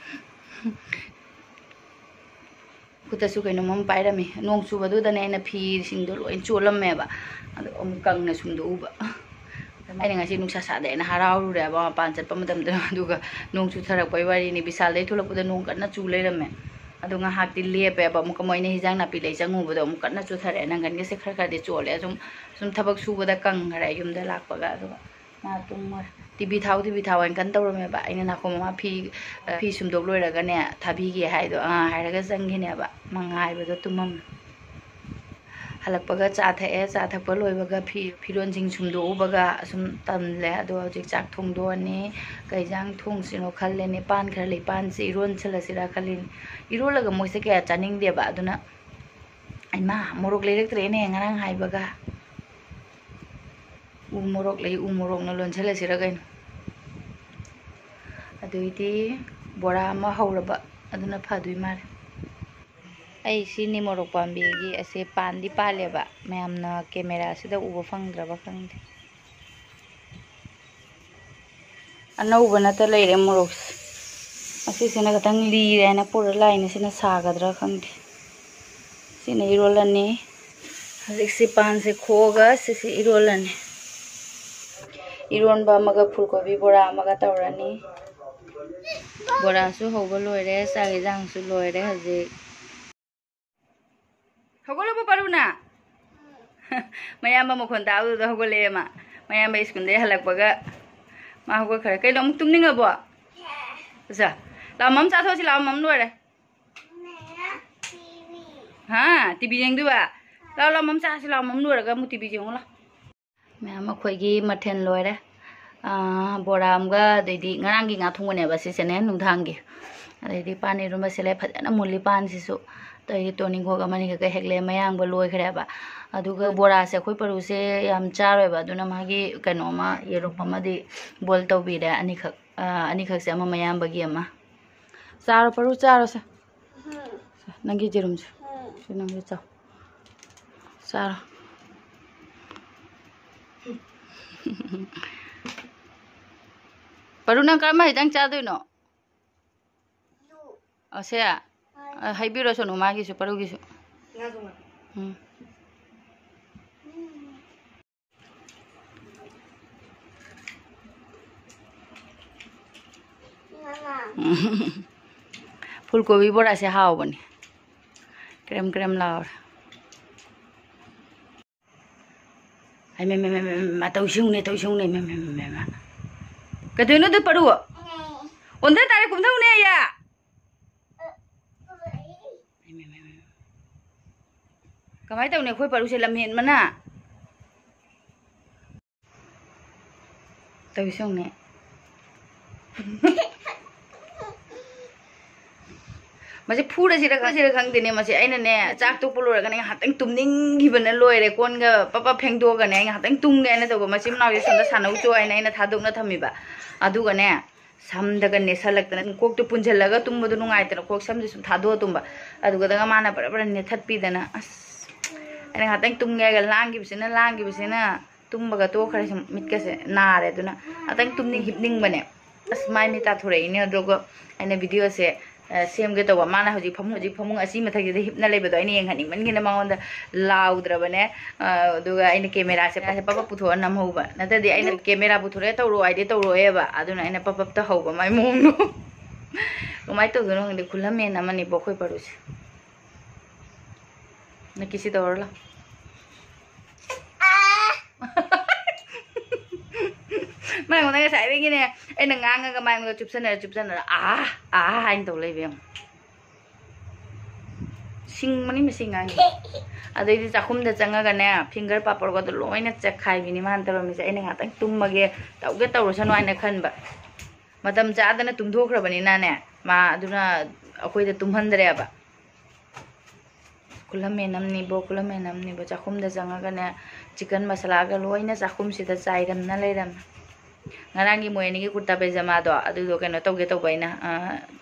ꯈꯨꯠꯇꯁꯨ ꯀꯩꯅꯣꯝ ꯑꯃ ꯄꯥꯏꯔꯝꯃꯤ꯫ ꯅꯣꯡ ꯆꯨꯕꯗꯨꯗꯅꯦ ꯑꯩꯅ ꯐꯤꯁꯤꯡꯗꯣ ꯂꯣꯏ ꯆꯣꯠꯂꯝꯃꯦꯕ꯫ ꯑꯗꯣ ꯑꯃꯨꯛ ꯀꯪꯅ ꯁꯨꯝꯗꯣꯛꯎꯕ꯫ ꯑꯩꯅ ꯉꯁꯤ ꯅꯨꯡꯁꯥ ꯁꯥꯗꯦꯅ ꯍꯔꯥꯎꯔꯨꯔꯦꯕ ꯃꯄꯥꯟ ꯆꯠꯄ ꯃꯇꯝꯗ꯫ ꯑꯗꯨꯒ ꯅꯣꯡ ꯆꯨꯊꯔꯛꯄꯩ ꯋꯥꯔꯤꯅꯤ꯫ ꯕꯤꯁꯥꯜꯗꯩ ꯊꯣꯛꯂꯛꯄꯗ ꯅꯣꯡ ꯀꯟꯅ ꯆꯨ ꯂꯩꯔꯝꯃꯦ꯫ ꯑꯗꯣ ꯉꯥꯏꯍꯥꯛꯇꯤ ꯂꯦꯞꯄꯦꯕ꯫ ꯑꯃꯨꯛꯀ ꯃꯣꯏꯅ ꯍꯤꯟꯖꯥꯡ ꯅꯥꯄꯤ ꯂꯩ ꯆꯪꯉꯨꯕꯗꯣ ꯑꯃꯨꯛ ꯀꯟꯅ ꯆꯨꯊꯔꯛꯑꯦ꯫ ꯅꯪꯒꯟꯒꯁꯦ ꯈꯔ ꯈꯔꯗꯤ ꯆꯣꯠꯂꯦ꯫ ꯁꯨꯝ, ꯁꯨꯝ ꯊꯕꯛ ꯁꯨꯕꯗ ꯀꯪꯈ꯭ꯔꯦ ꯌꯨꯝꯗ ꯂꯥꯛꯄꯒ꯫ ꯑꯗꯨꯒ ꯃꯥ ꯇꯨꯝꯃꯨꯔꯦ꯫ "ꯇꯤꯚꯤ ꯊꯥꯎ, ꯇꯤꯚꯤ ꯊꯥꯎ" ꯍꯥꯏꯅ ꯀꯟꯅ ꯇꯧꯔꯝꯃꯦꯕ꯫ ꯑꯩꯅ ꯅꯥꯀꯣꯡ ꯃꯃꯥ ꯐꯤ, ꯐꯤ ꯁꯨꯝꯗꯣꯛ ꯂꯣꯏꯔꯒꯅꯦ ꯊꯥꯕꯤꯒꯦ ꯍꯥꯏꯗꯣ, "ꯑꯥ" ꯍꯥꯏꯔꯒ ꯆꯪꯈꯤꯅꯦꯕ꯫ ꯃꯉꯥꯏꯕꯗꯣ ꯇꯨꯝꯃꯝꯃꯦ꯫ ꯍꯜꯂꯛꯄꯒ ꯆꯥ ꯊꯛꯑꯦ꯫ ꯆꯥ ꯊꯛꯄ ꯂꯣꯏꯕꯒ ꯐꯤ, ꯐꯤꯔꯣꯟꯁꯤꯡ ꯁꯨꯝꯗꯣꯛꯎꯕꯒ ꯑꯁꯨꯝ ꯇꯜꯂꯦ꯫ ꯑꯗꯣ ꯍꯧꯖꯤꯛ ꯆꯥꯛ ꯊꯣꯡꯗꯣꯛꯑꯅꯤ꯫ ꯀꯩ ꯏꯟꯖꯥꯡ ꯊꯣꯡꯁꯤꯅꯣ ꯈꯜꯂꯦꯅꯦ꯫ ꯄꯥꯟ ꯈꯔ ꯂꯩ, ꯄꯥꯟꯁꯦ ꯏꯔꯣꯟꯁꯜꯂꯁꯤꯔꯥ ꯈꯜꯂꯤꯅꯦ꯫ ꯏꯔꯣꯜꯂꯒ ꯃꯣꯏꯁꯦ ꯀꯌꯥ ꯆꯥꯅꯤꯡꯗꯦꯕ꯫ ꯑꯗꯨꯅ, "ꯏꯃꯥ, ꯃꯣꯔꯣꯛ ꯂꯩꯔꯛꯇ꯭ꯔꯦꯅꯦ ꯉꯔꯥꯡ ꯍꯥꯏꯕꯒ"꯫ ꯎ ꯃꯣꯔꯣꯛ ꯂꯩ, ꯎ ꯃꯣꯔꯣꯛꯅ ꯂꯣꯟꯁꯤꯜꯂꯁꯤꯔ ꯀꯩꯅꯣ꯫ ꯑꯗꯨꯏꯗꯤ ꯕꯣꯔꯥ ꯑꯃ ꯍꯧꯔꯕ ꯑꯗꯨꯅ ꯐꯗꯣꯏ ꯃꯥꯜꯂꯦ꯫ ꯑꯩ ꯁꯤꯅꯤ ꯃꯣꯔꯣꯛ ꯄꯥꯝꯕꯤꯒꯤ ꯑꯁꯦ ꯄꯥꯟꯗꯤ ꯄꯥꯜꯂꯦꯕ, ꯃꯌꯥꯝꯅ ꯀꯦꯃꯦꯔꯥꯁꯤꯗ ꯎꯕ ꯐꯪꯗ꯭ꯔꯕ ꯈꯪꯗꯦ꯫ ꯑꯅꯧꯕ ꯅꯠꯇ ꯂꯩꯔꯦ ꯃꯣꯔꯣꯛꯁꯦ꯫ ꯑꯁꯤꯁꯤꯅ ꯈꯤꯇꯪ ꯂꯤꯔꯦ ꯍꯥꯏꯅ ꯄꯨꯔ ꯂꯥꯛꯏꯅꯦ꯫ ꯁꯤꯅ ꯁꯥꯒꯗ꯭ꯔꯥ ꯈꯪꯗꯦ꯫ ꯁꯤꯅ ꯏꯔꯣꯜꯂꯅꯤ꯫ ꯍꯧꯖꯤꯛꯁꯤ ꯄꯥꯟꯁꯦ ꯈꯣꯛꯑꯒ ꯁꯤꯁꯦ ꯏꯔꯣꯜꯂꯅꯤ꯫ ꯏꯔꯣꯟꯕ ꯑꯃꯒ ꯐꯨꯜ ꯀꯣꯕꯤ ꯕꯣꯔꯥ ꯑꯃꯒ ꯇꯧꯔꯅꯤ꯫ ꯕꯣꯔꯥꯁꯨ ꯍꯧꯕ ꯂꯣꯏꯔꯦ, ꯆꯥꯛ ꯌꯦꯟꯁꯥꯡꯁꯨ ꯂꯣꯏꯔꯦ ꯍꯧꯖꯤꯛ꯫ ꯍꯧꯒꯠꯂꯕꯣ ꯄꯥꯔꯨꯅ? ꯃꯌꯥꯝꯕ ꯃꯈꯣꯟ ꯇꯥꯕꯗꯨꯗ ꯍꯧꯒꯠꯂꯛꯑꯦ ꯃꯥ꯫ ꯃꯌꯥꯝꯕ ꯁ꯭ꯀꯨꯜꯗꯩ ꯍꯜꯂꯛꯄꯒ ꯃꯥ ꯍꯧꯒꯠꯈ꯭ꯔꯦ꯫ ꯀꯩꯅꯣ, ꯑꯃꯨꯛ ꯇꯨꯝꯅꯤꯡꯉꯕꯣ? ꯑꯠꯆꯥ, ꯂꯥꯛꯑꯣ, ꯃꯝ ꯆꯥꯊꯣꯛꯑꯁꯤ ꯂꯥꯛꯑꯣ, ꯃꯝ ꯂꯣꯏꯔꯦ꯫ ꯍꯥ, ꯇꯤꯚꯤ ꯌꯦꯡꯗꯣꯏꯕ? ꯂꯥꯛꯑꯣ, ꯂꯥꯛꯑꯣ, ꯃꯝ ꯆꯥꯁꯤ ꯂꯥꯛꯑꯣ, ꯃꯝ ꯂꯣꯏꯔꯒ ꯑꯃꯨꯛ ꯇꯤꯚꯤ ꯌꯦꯡꯉꯨ ꯂꯥꯛꯑꯣ꯫ ꯃꯌꯥꯝ ꯑꯩꯈꯣꯏꯒꯤ ꯃꯊꯦꯜ ꯂꯣꯏꯔꯦ꯫ ꯑꯥ, ꯕꯣꯔꯥ ꯑꯃꯒ, ꯑꯗꯩꯗꯤ ꯉꯔꯥꯡꯒꯤ ꯉꯥ ꯊꯣꯡꯕꯅꯦꯕ ꯁꯤꯁꯦꯅꯦ, ꯅꯨꯡꯗꯥꯡꯒꯤ꯫ ꯑꯗꯩꯗꯤ ꯄꯥꯟ ꯏꯔꯣꯟꯕꯁꯦ ꯂꯩ, ꯐꯖꯅ ꯃꯨꯜꯂꯤ ꯄꯥꯟꯁꯤꯁꯨ꯫ ꯑꯗꯩꯗꯤ ꯇꯣꯅꯤꯡꯈꯣꯛ ꯑꯃꯅꯤ ꯈꯛꯀ ꯍꯦꯛꯂꯦ, ꯃꯌꯥꯡꯕ ꯂꯣꯏꯈ꯭ꯔꯦꯕ꯫ ꯑꯗꯨꯒ ꯕꯣꯔꯥꯁꯦ ꯑꯩꯈꯣꯏ ꯄꯔꯨꯁꯦ ꯌꯥꯝ ꯆꯥꯔꯣꯏꯕ, ꯑꯗꯨꯅ ꯃꯥꯒꯤ ꯀꯩꯅꯣꯃ, ꯌꯦꯔꯨꯝ ꯑꯃꯗꯤ boil ꯇꯧꯕꯤꯔꯦ, ꯑꯅꯤꯈꯛ, ꯑꯥ, ꯑꯅꯤꯈꯛꯁꯦ, ꯑꯃ ꯃꯌꯥꯝꯕꯒꯤ ꯑꯃ꯫ ꯆꯥꯔꯣ ꯄꯔꯨ, ꯆꯥꯔꯣꯁꯦ꯫ ꯅꯪꯒꯤ ꯌꯦꯔꯨꯝꯁꯦ꯫ ꯁꯤ ꯅꯪꯒꯤ ꯆꯥꯎ꯫ ꯆꯥꯔꯣ꯫ ꯄꯔꯨ, ꯅꯪ ꯀꯔꯝꯕ ꯍꯩꯗꯪ ꯆꯥꯗꯣꯏꯅꯣ? ꯑꯁꯦ? ꯑ, ꯍꯩꯕꯤꯔꯣ ꯁꯣꯅꯨ ꯃꯥꯒꯤꯁꯨ, ꯄꯔꯨꯒꯤꯁꯨ꯫ ꯎꯝ꯫ ꯐꯨꯜ ꯀꯣꯕꯤ ꯕꯣꯔꯥꯁꯦ ꯍꯥꯎꯕꯅꯤ꯫ ꯀ꯭ꯔꯦꯝ ꯀ꯭ꯔꯦꯝ ꯂꯥꯎꯔꯦ꯫ ꯍꯩ, ꯃꯩ, ꯃꯩ, ꯃꯩ, ꯃꯩ, ꯃꯩ, ꯃꯩ, ꯇꯧ ꯏꯁꯤꯡꯅꯦ, ꯇꯧ ꯏꯁꯤꯡꯅꯦ, ꯃꯩ, ꯃꯩ, ꯃꯩ, ꯃꯩ, ꯃꯩ꯫ ꯀꯩꯗꯧꯅꯣ ꯑꯗꯨ ꯄꯔꯨ? ꯑꯣꯟꯊ ꯇꯥꯔꯦ, ꯀꯨꯝꯊꯧꯅꯦ ꯑꯩꯌꯥ꯫ ꯃꯩ, ꯃꯩ, ꯃꯩ, ꯃꯩ꯫ ꯀꯃꯥꯏꯅ ꯇꯧꯅꯤ ꯑꯩꯈꯣꯏ ꯄꯔꯨꯁꯦ ꯂꯝꯍꯦꯟꯕꯅ? ꯇꯧꯏꯁꯦ ꯌꯦꯡꯉꯨꯅꯦ꯫ ꯃꯁꯤ ꯐꯨꯔꯁꯤꯔ ꯈꯪꯁꯤꯔ ꯈꯪꯗꯦꯅꯦ꯫ ꯃꯁꯤ ꯑꯩꯅꯅꯦ, ꯆꯥꯛ ꯇꯣꯛꯄ ꯂꯣꯏꯔꯒꯅꯦ, ꯉꯥꯏꯍꯥꯛꯇꯪ ꯇꯨꯝꯅꯤꯡꯈꯤꯕꯅ ꯂꯣꯏꯔꯦ꯫ ꯀꯣꯟꯒ ꯄꯞ ꯄꯞ ꯐꯦꯡꯗꯣꯛꯑꯒꯅꯦ, ꯑꯩ ꯉꯥꯏꯍꯥꯛꯇꯪ ꯇꯨꯝꯒꯦ ꯍꯥꯏꯅ ꯇꯧꯕ, ꯃꯆꯤꯟ ꯃꯅꯥꯎꯁꯦ ꯁꯣꯝꯗ ꯁꯥꯟꯅꯧꯆꯣ ꯍꯥꯏꯅ ꯑꯩꯅ ꯊꯥꯗꯣꯛꯅ ꯊꯝꯃꯤꯕ꯫ ꯑꯗꯨꯒꯅꯦ, ꯁꯝꯗꯒ ꯅꯦꯠꯁꯜꯂꯛꯇꯅ, ꯀꯣꯛꯇꯣ ꯄꯨꯟꯁꯤꯜꯂꯒ ꯇꯨꯝꯕꯗꯣ ꯅꯨꯡꯉꯥꯏꯇꯅ, ꯀꯣꯛ ꯁꯝꯁꯦ ꯁꯨꯝ ꯊꯥꯗꯣꯛꯑ ꯇꯨꯝꯕ꯫ ꯑꯗꯨꯒꯗꯒ ꯃꯥꯅ ꯕꯔ ꯕꯔ ꯅꯦꯠꯊꯠꯄꯤꯗꯅ, ꯑꯁ, ꯑꯩꯅ ꯉꯥꯛꯇꯪ ꯇꯨꯝꯒꯦ ꯍꯥꯏꯔꯒ ꯂꯥꯡꯈꯤꯕꯁꯤꯅ, ꯂꯥꯡꯈꯤꯕꯁꯤꯅ ꯇꯨꯝꯕꯒ ꯇꯣꯛꯈ꯭ꯔꯦ꯫ ꯁꯨꯝ ꯃꯤꯠꯀꯁꯦ ꯅꯥꯔꯦ꯫ ꯑꯗꯨꯅ ꯉꯥꯛꯇꯪ ꯇꯨꯝꯅꯤꯡ ꯍꯤꯞꯅꯤꯡꯕꯅꯦ꯫ ꯑꯁ, ꯃꯥꯏ ꯃꯤꯠ ꯇꯥꯊꯣꯔꯛꯏꯅꯦ꯫ ꯑꯗꯨꯒ ꯑꯩꯅ ꯚꯤꯗꯤꯑꯣꯁꯦ, ꯑ, ꯁꯦꯝꯒꯦ ꯇꯧꯕ꯫ ꯃꯥꯅ ꯍꯧꯖꯤꯛ ꯐꯃꯨꯡ, ꯍꯧꯖꯤꯛ ꯐꯃꯨꯡ ꯑꯁꯤ ꯃꯊꯛꯁꯤꯗ ꯍꯤꯞꯅ ꯂꯩꯕꯗꯣ ꯑꯩꯅ ꯌꯦꯡꯍꯟꯅꯤꯡꯃꯟꯒꯤꯅ ꯃꯉꯣꯟꯗ ꯂꯥꯎꯗ꯭ꯔꯕꯅꯦ꯫ ꯑ, ꯑꯗꯨꯒ ꯑꯩꯅ ꯀꯦꯃꯦꯔꯥꯁꯦ, ꯄꯞ ꯄꯞ ꯄꯨꯊꯣꯛꯑ ꯅꯝꯍꯧꯕ꯫ ꯅꯠꯇ꯭ꯔꯗꯤ ꯑꯩꯅ ꯀꯦꯃꯦꯔꯥ ꯄꯨꯊꯣꯔꯛꯑꯦ ꯇꯧꯔꯛꯑꯣ ꯍꯥꯏꯗꯤ ꯇꯧꯔꯛꯑꯣꯏꯕ꯫ ꯑꯗꯨꯅ ꯑꯩꯅ ꯄꯞ ꯄꯞ ꯇꯧꯍꯧꯕ ꯃꯥꯏ ꯃꯑꯣꯡꯗꯣ꯫ ꯀꯃꯥꯏꯅ ꯇꯧꯗꯣꯏꯅꯣ ꯈꯪꯗꯦ꯫ ꯈꯨꯂꯝꯃꯦꯟ ꯑꯃꯅꯤꯕꯣ ꯑꯩꯈꯣꯏ ꯄꯔꯨꯁꯦ꯫ ꯅꯀꯤꯁꯤ ꯇꯧꯔ ꯂꯥꯎ꯫ ꯃꯥ ꯑꯩꯉꯣꯟꯗ ꯉꯁꯥꯏꯗꯒꯤꯅꯦ, ꯑꯩꯅ ꯉꯥꯡꯉꯒ ꯃꯥ ꯑꯩꯉꯣꯟꯗ ꯆꯨꯞꯁꯟꯅꯔ ꯆꯨꯞꯁꯟꯅꯔ "ꯑꯥ, ꯑꯥ" ꯍꯥꯏꯅ ꯇꯧ ꯂꯩꯕ ꯌꯦꯡꯉꯣ꯫ ꯁꯤꯡꯕꯅꯤ ꯃꯁꯤ ꯑꯉꯥꯡꯁꯦ꯫ ꯑꯗꯩꯗꯤ ꯆꯥꯛꯈꯨꯝꯗ ꯆꯪꯉꯒꯅꯦ, ꯐꯤꯡꯒꯔ ꯄꯥꯄꯣꯔꯒꯗꯣ ꯂꯣꯏꯅ ꯆꯦꯛꯈꯥꯏꯕꯤꯅꯤ ꯃꯥꯅ ꯇꯧꯔꯝꯃꯤꯁꯦ꯫ ꯑꯩꯅ ꯉꯥꯛꯇꯪ ꯇꯨꯝꯃꯒꯦ, ꯇꯧꯒꯦ ꯇꯧꯔꯁꯅꯨ ꯍꯥꯏꯅ ꯈꯟꯕ꯫ ꯃꯇꯝ ꯆꯥꯗꯅ ꯇꯨꯝꯊꯣꯛꯈ꯭ꯔꯕꯅꯤꯅꯅꯦ, ꯃꯥ ꯑꯗꯨꯅ ꯑꯩꯈꯣꯏꯗ ꯇꯨꯝꯍꯟꯗ꯭ꯔꯦꯕ꯫ ꯈꯨꯂꯝꯃꯦꯟ ꯑꯃꯅꯤꯕꯣ, ꯈꯨꯂꯝꯃꯦꯟ ꯑꯃꯅꯤꯕꯣ꯫ ꯆꯥꯛꯈꯨꯝꯗ ꯆꯪꯉꯒꯅꯦ, ꯆꯤꯛꯀꯟ ꯃꯁꯥꯂꯥꯒ ꯂꯣꯏꯅ ꯆꯥꯛꯈꯨꯝꯁꯤꯗ ꯆꯥꯏꯔꯝꯅ ꯂꯩꯔꯝꯃꯦ꯫ ꯉꯔꯥꯡꯒꯤ ꯃꯣꯏ ꯑꯅꯤꯒꯤ ꯀꯨꯔꯇꯥ ꯄꯩꯖꯃꯥꯗꯣ, ꯑꯗꯨꯗꯣ ꯀꯩꯅꯣ ꯇꯧꯒꯦ ꯇꯧꯕ ꯑꯩꯅ, ꯑ,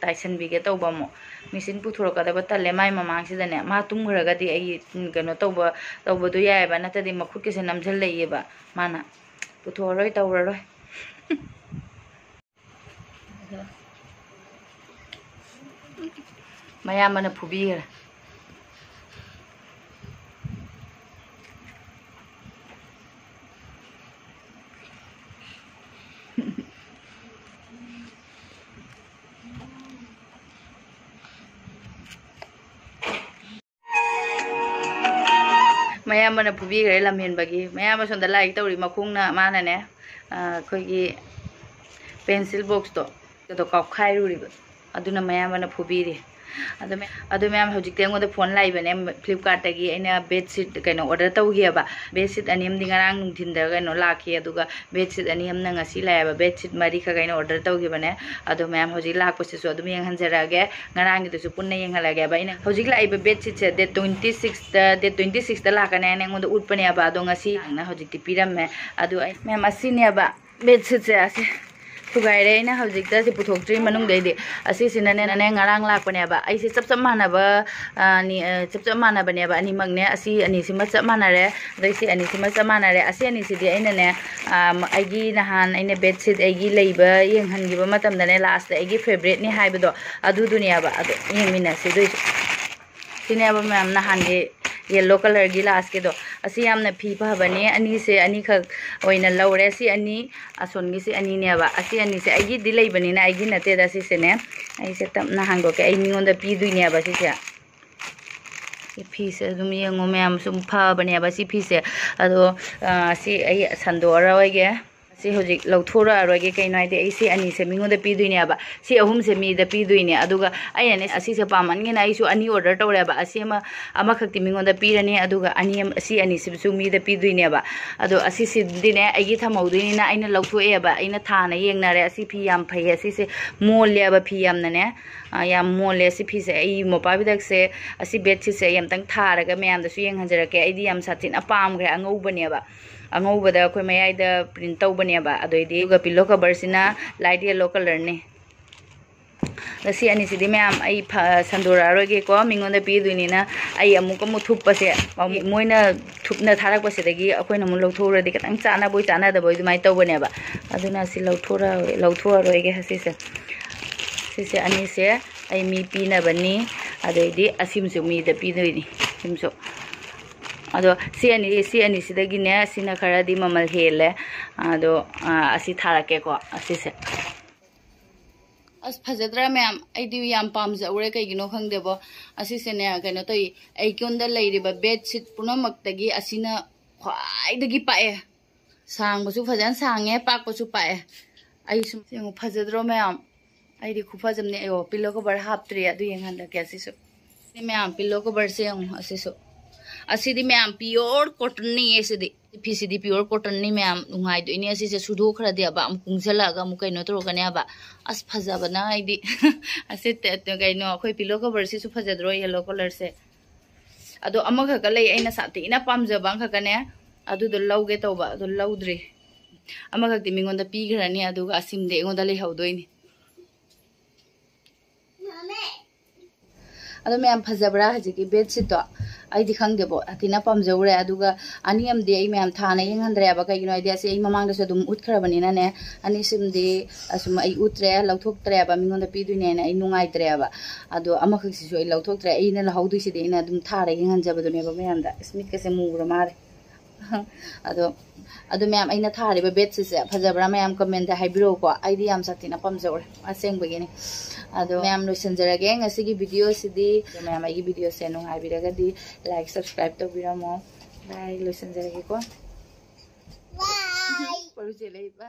ꯇꯥꯏꯁꯟꯕꯤꯒꯦ ꯇꯧꯕ ꯑꯃꯨꯛ꯫ ꯃꯦꯆꯤꯟ ꯄꯨꯊꯣꯔꯛꯀꯗꯕ ꯇꯜꯂꯦ ꯃꯥꯏ ꯃꯃꯥꯡꯁꯤꯗꯅꯦ꯫ ꯃꯥ ꯇꯨꯝꯈ꯭ꯔꯒꯗꯤ ꯑꯩ, ꯎꯝ, ꯀꯩꯅꯣ ꯇꯧꯕ, ꯇꯧꯕꯗꯣ ꯌꯥꯏꯑꯕ, ꯅꯠꯇ꯭ꯔꯗꯤ ꯃꯈꯨꯠꯀꯁꯦ ꯅꯝꯁꯤꯜꯂꯛꯏꯑꯕ ꯃꯥꯅ꯫ ꯄꯨꯊꯣꯛꯑꯔꯣꯏ, ꯇꯧꯔꯔꯣꯏ꯫ ꯃꯌꯥꯝꯕꯅ ꯐꯨꯕꯤꯈ꯭ꯔꯦ꯫ ꯃꯌꯥꯝꯕꯅ ꯐꯨꯕꯤꯈ꯭ꯔꯦ ꯂꯝꯍꯦꯟꯕꯒꯤ꯫ ꯃꯌꯥꯝꯕ ꯁꯣꯝꯗ ꯂꯥꯏꯔꯤꯛ ꯇꯧꯔꯤ, ꯃꯈꯣꯡꯅ ꯃꯥꯅꯅꯦ, ꯑ, ꯑꯩꯈꯣꯏꯒꯤ ꯄꯦꯟꯁꯤꯜ ꯕꯣꯛꯁꯇꯣ, ꯑꯗꯣ ꯀꯥꯎꯈꯥꯏꯔꯨꯔꯤꯕ꯫ ꯑꯗꯨꯅ ꯃꯌꯥꯝꯕꯅ ꯐꯨꯕꯤꯔꯤ꯫ ꯑꯗꯨ ꯃ-, ꯑꯗꯨ ꯃꯌꯥꯝ ꯍꯧꯖꯤꯛꯇꯤ ꯑꯩꯉꯣꯟꯗ ꯐꯣꯟ ꯂꯥꯛꯏꯕꯅꯦ, Flipkartꯇꯒꯤ ꯑꯩꯅ ꯕꯦꯗꯁꯤꯠ ꯀꯩꯅꯣ ꯑꯣꯔꯗꯔ ꯇꯧꯈꯤꯑꯕ꯫ ꯕꯦꯗꯁꯤꯠ ꯑꯅꯤ ꯑꯃꯗꯤ ꯉꯔꯥꯡ ꯅꯨꯡꯊꯤꯟꯗ ꯀꯩꯅꯣ ꯂꯥꯛꯈꯤ, ꯑꯗꯨꯒ ꯕꯦꯗꯁꯤꯠ ꯑꯅꯤ ꯑꯃꯅ ꯉꯁꯤ ꯂꯥꯛꯑꯦꯕ꯫ ꯕꯦꯗꯁꯤꯠ ꯃꯔꯤꯈꯛ ꯑꯩꯅ ꯑꯣꯔꯗꯔ ꯇꯧꯈꯤꯕꯅꯦ꯫ ꯑꯗꯣ ꯃꯌꯥꯝ ꯍꯧꯖꯤꯛ ꯂꯥꯛꯄꯁꯤꯁꯨ ꯑꯗꯨꯝ ꯌꯦꯡꯍꯟꯖꯔꯛꯑꯒꯦ꯫ ꯉꯔꯥꯡꯒꯤꯗꯨꯁꯨ ꯄꯨꯟꯅ ꯌꯦꯡꯍꯜꯂꯒꯦꯕ꯫ ꯑꯩꯅ ꯍꯧꯖꯤꯛ ꯂꯥꯛꯏꯕ ꯕꯦꯗꯁꯤꯠꯁꯦ date twenty sixꯇ, date twenty sixꯇ ꯂꯥꯛꯀꯅꯤ ꯍꯥꯏꯅ ꯑꯩꯉꯣꯟꯗ ꯎꯠꯄꯅꯦꯕ꯫ ꯑꯗꯣ ꯉꯁꯤ ꯍꯧꯖꯤꯛꯇꯤ ꯄꯤꯔꯝꯃꯦ꯫ ꯑꯗꯣ ꯑꯩ, ꯃꯌꯥꯝ, ꯑꯁꯤꯅꯦꯕ ꯕꯦꯗꯁꯤꯠꯁꯦ꯫ ꯑꯁꯤ ꯊꯨꯒꯥꯏꯔꯦ꯫ ꯑꯩꯅ ꯍꯧꯖꯤꯛꯇ ꯁꯤ ꯄꯨꯊꯣꯛꯇ꯭ꯔꯤ ꯃꯅꯨꯡꯗꯩꯗꯤ꯫ ꯑꯁꯤꯁꯤꯅꯅꯦ, ꯅꯅꯦ ꯉꯔꯥꯡ ꯂꯥꯛꯄꯅꯦꯕ꯫ ꯑꯩꯁꯦ ꯆꯞ ꯆꯞ ꯃꯥꯟꯅꯕ, ꯑ, ꯅꯤ-, ꯑ, ꯆꯞ ꯆꯞ ꯃꯥꯟꯅꯕꯅꯦꯕ ꯑꯅꯤꯃꯛꯅꯦ꯫ ꯑꯁꯤ ꯑꯅꯤꯁꯤꯃ ꯆꯞ ꯃꯥꯟꯅꯔꯦ, ꯑꯗꯩ ꯁꯤ ꯑꯅꯤꯁꯤꯃ ꯆꯞ ꯃꯥꯟꯅꯔꯦ꯫ ꯑꯁꯤ ꯑꯅꯤꯁꯤꯗꯤ ꯑꯩꯅꯅꯦ, ꯑ, ꯑꯩꯒꯤ ꯅꯍꯥꯟ ꯑꯩꯅ ꯕꯦꯗꯁꯤꯠ ꯑꯩꯒꯤ ꯂꯩꯕ ꯌꯦꯡꯍꯟꯈꯤꯕ ꯃꯇꯝꯗꯅꯦ, ꯂꯥꯁꯇ ꯑꯩꯒꯤ ꯐꯦꯕꯔꯦꯠꯅꯤ ꯍꯥꯏꯕꯗꯣ ꯑꯗꯨꯗꯨꯅꯦꯕ꯫ ꯑꯗꯣ ꯌꯦꯡꯃꯤꯟꯅꯁꯤ ꯑꯗꯨꯏꯁꯨ꯫ ꯁꯤꯅꯦꯕ ꯃꯌꯥꯝ ꯅꯍꯥꯟꯒꯤ ꯌꯦꯜꯂꯣ ꯀꯂꯔꯒꯤ ꯂꯥꯁꯀꯤꯗꯣ꯫ ꯑꯁꯤ ꯌꯥꯝꯅ ꯐꯤ ꯐꯕꯅꯦ꯫ ꯑꯅꯤꯁꯦ ꯑꯅꯤꯈꯛ ꯑꯣꯏꯅ ꯂꯧꯔꯦ꯫ ꯁꯤ ꯑꯅꯤ, ꯑꯁꯣꯟꯒꯤꯁꯤ ꯑꯅꯤꯅꯦꯕ꯫ ꯑꯁꯤ ꯑꯅꯤꯁꯦ ꯑꯩꯒꯤꯗꯤ ꯂꯩꯕꯅꯤꯅ ꯑꯩꯒꯤ ꯅꯠꯇꯦꯗ꯫ ꯁꯤꯁꯦꯅꯦ, ꯑꯩꯁꯦ ꯇꯞꯅ ꯍꯥꯡꯗꯣꯛꯀꯦ꯫ ꯑꯩ ꯃꯤꯉꯣꯟꯗ ꯄꯤꯗꯣꯏꯅꯦꯕ ꯁꯤꯁꯦ꯫ ꯁꯤ ꯐꯤꯁꯦ ꯑꯗꯨꯝ ꯌꯦꯡꯉꯣ ꯃꯌꯥꯝ, ꯁꯨꯝ ꯐꯕꯅꯦꯕ ꯁꯤ ꯐꯤꯁꯦ꯫ ꯑꯗꯣ, ꯑ, ꯁꯤ ꯑꯩ ꯁꯟꯗꯣꯛꯑꯔꯣꯏꯒꯦ꯫ ꯁꯤ ꯍꯧꯖꯤꯛ ꯂꯧꯊꯣꯔꯛꯑꯔꯣꯏꯒꯦ꯫ ꯀꯩꯅꯣ ꯍꯥꯏꯗꯤ, ꯑꯩ ꯁꯤ ꯑꯅꯤꯁꯦ ꯃꯤꯉꯣꯟꯗ ꯄꯤꯗꯣꯏꯅꯦꯕ, ꯁꯤ ꯑꯍꯨꯝꯁꯦ ꯃꯤꯗ ꯄꯤꯗꯣꯏꯅꯦ꯫ ꯑꯗꯨꯒ ꯑꯩꯅꯅꯦ, ꯑꯁꯤꯁꯦ ꯄꯥꯝꯃꯟꯒꯤꯅ ꯑꯩꯁꯨ ꯑꯅꯤ ꯑꯣꯔꯗꯔ ꯇꯧꯔꯦꯕ꯫ ꯑꯁꯤ ꯑꯃ, ꯑꯃꯈꯛꯇꯤ ꯃꯤꯉꯣꯟꯗ ꯄꯤꯔꯅꯤ, ꯑꯗꯨꯒ ꯑꯅꯤ ꯑꯃ, ꯑꯁꯤ ꯑꯅꯤꯁꯤꯁꯨ ꯃꯤꯗ ꯄꯤꯗꯣꯏꯅꯦꯕ꯫ ꯑꯗꯣ ꯑꯁꯤꯁꯤꯗꯤꯅꯦ, ꯑꯩꯒꯤ ꯊꯝꯍꯧꯗꯣꯏꯅꯤꯅ ꯑꯩꯅ ꯂꯧꯊꯣꯛꯑꯦꯕ꯫ ꯑꯩꯅ ꯊꯥꯅ ꯌꯦꯡꯅꯔꯦ, ꯑꯁꯤ ꯐꯤ ꯌꯥꯝ ꯐꯩꯌꯦ, ꯑꯁꯤꯁꯦ ꯃꯣꯜꯂꯦꯕ ꯐꯤ ꯌꯥꯝꯅꯅꯦ꯫ ꯑ, ꯌꯥꯝ ꯃꯣꯜꯂꯦ ꯑꯁꯤ ꯐꯤꯁꯦ꯫ ꯑꯩ ꯃꯣꯄꯥ ꯕꯤꯗꯛꯁꯦ, ꯑꯁꯤ ꯕꯦꯗꯁꯤꯠꯁꯦ ꯑꯩ ꯑꯝꯇꯪ ꯊꯥꯔꯒ ꯃꯌꯥꯝꯗꯁꯨ ꯌꯦꯡꯍꯟꯖꯔꯛꯀꯦ꯫ ꯑꯩꯗꯤ ꯌꯥꯝ ꯁꯥꯊꯤꯅ ꯄꯥꯝꯈ꯭ꯔꯦ꯫ ꯑꯉꯧꯕꯅꯦꯕ, ꯑꯉꯧꯕꯗ ꯑꯩꯈꯣꯏ ꯃꯌꯥꯏꯗ ꯄ꯭ꯔꯤꯟ ꯇꯧꯕꯅꯦꯕ꯫ ꯑꯗꯩꯗꯤ ꯑꯗꯨꯒ ꯄꯤꯂꯣ ꯀꯕꯔꯁꯤꯅ ꯂꯥꯏꯠ ꯌꯦꯂꯣ ꯀꯂꯔꯅꯤ꯫ ꯑꯗ ꯁꯤ ꯑꯅꯤꯁꯤꯗꯤ ꯃꯌꯥꯝ ꯑꯩ ꯐ-, ꯁꯟꯗꯣꯔꯛꯑꯔꯣꯏꯒꯦꯀꯣ, ꯃꯤꯉꯣꯟꯗ ꯄꯤꯗꯣꯏꯅꯤꯅ꯫ ꯑꯩ ꯑꯃꯨꯛ ꯑꯃꯨꯛ ꯊꯨꯞꯄꯁꯦ, ꯃꯣꯏꯅ ꯊꯨꯞꯅ ꯊꯥꯔꯛꯄꯁꯤꯗꯒꯤ ꯑꯩꯈꯣꯏꯅ ꯑꯃꯨꯛ ꯂꯧꯊꯣꯛꯎꯔꯗꯤ ꯈꯤꯇꯪ ꯆꯥꯅꯕꯣꯏ ꯆꯥꯅꯗꯕꯣꯏ ꯑꯗꯨꯃꯥꯏꯅ ꯇꯧꯕꯅꯦꯕ꯫ ꯑꯗꯨꯅ ꯁꯤ ꯂꯧꯊꯣꯔꯛꯑꯔꯣꯏ-, ꯂꯧꯊꯣꯛꯑꯔꯣꯏꯒꯦ ꯁꯤꯁꯦ꯫ ꯁꯤꯁꯦ ꯑꯅꯤꯁꯦ ꯑꯩ ꯃꯤ ꯄꯤꯅꯕꯅꯤ꯫ ꯑꯗꯩꯗꯤ ꯑꯁꯤꯃꯁꯨ ꯃꯤꯗ ꯄꯤꯗꯣꯏꯅꯤ꯫ ꯁꯤꯃꯁꯨ꯫ ꯑꯗꯣ ꯁꯤ ꯑꯅꯤ, ꯁꯤ ꯑꯅꯤꯁꯤꯗꯒꯤꯅꯦ, ꯁꯤꯅ ꯈꯔꯗꯤ ꯃꯃꯜ ꯍꯦꯜꯂꯦ꯫ ꯑꯗꯣ, ꯑ, ꯑꯁꯤ ꯊꯥꯔꯛꯀꯦꯀꯣ, ꯑꯁꯤꯁꯦ꯫ ꯑꯁ, ꯐꯖꯗ꯭ꯔꯥ ꯃꯌꯥꯝ? ꯑꯩꯗꯤ ꯌꯥꯝ ꯄꯥꯝꯖꯧꯔꯦ, ꯀꯩꯒꯤꯅꯣ ꯈꯪꯗꯦꯕꯣ꯫ ꯑꯁꯤꯁꯦꯅꯦ, ꯀꯩꯅꯣ ꯇꯧꯏ, ꯑꯩꯉꯣꯟꯗ ꯂꯩꯔꯤꯕ ꯕꯦꯗꯁꯤꯠ ꯄꯨꯝꯅꯃꯛꯇꯒꯤ ꯑꯁꯤꯅ ꯈ꯭ꯋꯥꯏꯗꯒꯤ ꯄꯥꯛꯑꯦ꯫ ꯁꯥꯡꯕꯁꯨ ꯐꯖꯅ ꯁꯥꯡꯉꯦ, ꯄꯥꯛꯄꯁꯨ ꯄꯥꯛꯑꯦ꯫ ꯑꯩ ꯁꯨꯝ ꯌꯦꯡꯉꯨ, ꯐꯖꯗ꯭ꯔꯣ ꯃꯌꯥꯝ? ꯑꯩꯗꯤ ꯈꯨꯐꯖ ꯑꯃꯅꯦ꯫ ꯑꯩꯌꯣ, ꯄꯤꯂꯣ ꯀꯣꯕꯔ ꯍꯥꯞꯇ꯭ꯔꯤ, ꯑꯗꯨ ꯌꯦꯡꯍꯜꯂꯛꯀꯦ ꯑꯁꯤꯁꯨ꯫ ꯁꯤ ꯃꯌꯥꯝ, ꯄꯤꯂꯣ ꯀꯣꯕꯔꯁꯦ ꯌꯦꯡꯉꯨ, ꯑꯁꯤꯁꯨ꯫ ꯑꯁꯤꯗꯤ ꯃꯌꯥꯝ ꯄꯤꯌꯣꯔ ꯀꯣꯇꯟꯅꯤ꯫ ꯁꯤꯗꯤ, ꯐꯤꯁꯤꯗꯤ ꯄꯤꯌꯣꯔ ꯀꯣꯇꯟꯅꯤ ꯃꯌꯥꯝ, ꯅꯨꯡꯉꯥꯏꯗꯣꯏꯅꯦ꯫ ꯑꯁꯤꯁꯦ ꯁꯨꯗꯣꯛꯈ꯭ꯔꯗꯤꯕ ꯑꯃꯨꯛ ꯀꯨꯡꯁꯜꯂꯛꯑꯒ ꯑꯃꯨꯛ ꯀꯩꯅꯣ ꯇꯧꯔꯛꯀꯅꯦꯕ꯫ ꯑꯁ, ꯐꯖꯕꯅ ꯑꯩꯗꯤ꯫ ꯑꯁꯤ ꯇ-, ꯇ-, ꯀꯩꯅꯣ, ꯑꯩꯈꯣꯏ ꯄꯤꯂꯣ ꯀꯣꯕꯔꯁꯤꯁꯨ ꯐꯖꯗ꯭ꯔꯣ, ꯌꯦꯂꯣ ꯀꯂꯔꯁꯦ? ꯑꯗꯣ ꯑꯃꯈꯛꯀ ꯂꯩ, ꯑꯩꯅ ꯁꯥꯊꯤꯅ ꯄꯥꯝꯖꯕ ꯑꯃꯈꯛꯀꯅꯦ, ꯑꯗꯨꯗꯣ ꯂꯧꯒꯦ ꯇꯧꯕ, ꯑꯗꯣ ꯂꯧꯗ꯭ꯔꯤ꯫ ꯑꯃꯈꯛꯇꯤ ꯃꯤꯉꯣꯟꯗ ꯄꯤꯈ꯭ꯔꯅꯤ, ꯑꯗꯨꯒ ꯑꯁꯤꯃꯗꯤ ꯑꯩꯉꯣꯟꯗ ꯂꯩꯍꯧꯗꯣꯏꯅꯤ꯫ ꯑꯗꯣ ꯃꯌꯥꯝ, ꯐꯖꯕ꯭ꯔꯥ ꯍꯧꯖꯤꯛꯀꯤ ꯕꯦꯗꯁꯤꯠꯇꯣ? ꯑꯩꯗꯤ ꯈꯪꯗꯦꯕꯣ, ꯁꯥꯊꯤꯅ ꯄꯥꯝꯖꯧꯔꯦ꯫ ꯑꯗꯨꯒ ꯑꯅꯤ ꯑꯃꯗꯤ ꯑꯩ ꯃꯌꯥꯝ ꯊꯥꯅ ꯌꯦꯡꯍꯟꯗ꯭ꯔꯦꯕ꯫ ꯀꯩꯒꯤꯅꯣ ꯍꯥꯏꯗꯤ, ꯑꯁꯤ ꯑꯩ ꯃꯃꯥꯡꯗꯁꯨ ꯑꯗꯨꯝ ꯎꯠꯈ꯭ꯔꯕꯅꯤꯅꯅꯦ, ꯑꯅꯤꯁꯤꯃꯗꯤ ꯑꯁꯨꯝ ꯑꯩ ꯎꯠꯇ꯭ꯔꯦ, ꯂꯧꯊꯣꯛꯇ꯭ꯔꯦꯕ, ꯃꯤꯉꯣꯟꯗ ꯄꯤꯗꯣꯏꯅꯦꯅ ꯑꯩ ꯅꯨꯡꯉꯥꯏꯇ꯭ꯔꯦꯕ꯫ ꯑꯗꯣ ꯑꯃꯈꯛꯁꯤꯁꯨ ꯑꯩ ꯂꯧꯊꯣꯛꯇ꯭ꯔꯦ꯫ ꯑꯩꯅ ꯂꯧꯍꯧꯗꯣꯏꯁꯤꯗꯤ ꯑꯩꯅ ꯑꯗꯨꯝ ꯊꯥꯔ ꯌꯦꯡꯍꯟꯖꯕꯗꯨꯅꯦꯕ ꯃꯌꯥꯝꯗ꯫ ꯑꯁ, ꯃꯤꯠꯀꯁꯦ ꯃꯨꯈ꯭ꯔ ꯃꯥꯜꯂꯦ꯫ ꯑꯗꯣ, ꯑꯗꯣ ꯃꯌꯥꯝ, ꯑꯩꯅ ꯊꯥꯔꯤꯕ ꯕꯦꯗꯁꯤꯠꯁꯦ ꯐꯖꯕ꯭ꯔꯥ ꯃꯌꯥꯝ ꯀꯃꯦꯟꯗ ꯍꯥꯏꯕꯤꯔꯛꯎꯀꯣ꯫ ꯑꯩꯗꯤ ꯌꯥꯝ ꯁꯥꯊꯤꯅ ꯄꯥꯝꯖꯧꯔꯦ, ꯑꯁꯦꯡꯕꯒꯤꯅꯤ꯫ ꯑꯗꯣ ꯃꯌꯥꯝ, ꯂꯣꯏꯁꯤꯟꯖꯔꯒꯦ ꯉꯁꯤꯒꯤ ꯚꯤꯗꯤꯑꯣꯁꯤꯗꯤ꯫ ꯑꯗꯣ ꯃꯌꯥꯝ, ꯑꯩꯒꯤ ꯚꯤꯗꯤꯑꯣꯁꯦ ꯅꯨꯡꯉꯥꯏꯕꯤꯔꯒꯗꯤ ꯂꯥꯏꯛ, ꯁꯕꯁꯀ꯭ꯔꯥꯏꯕ ꯇꯧꯕꯤꯔꯝꯃꯣ꯫ ꯕꯥꯏ, ꯂꯣꯏꯁꯤꯟꯖꯔꯒꯦꯀꯣ꯫ ꯇꯧꯔꯨꯁꯦ ꯂꯩꯕ꯫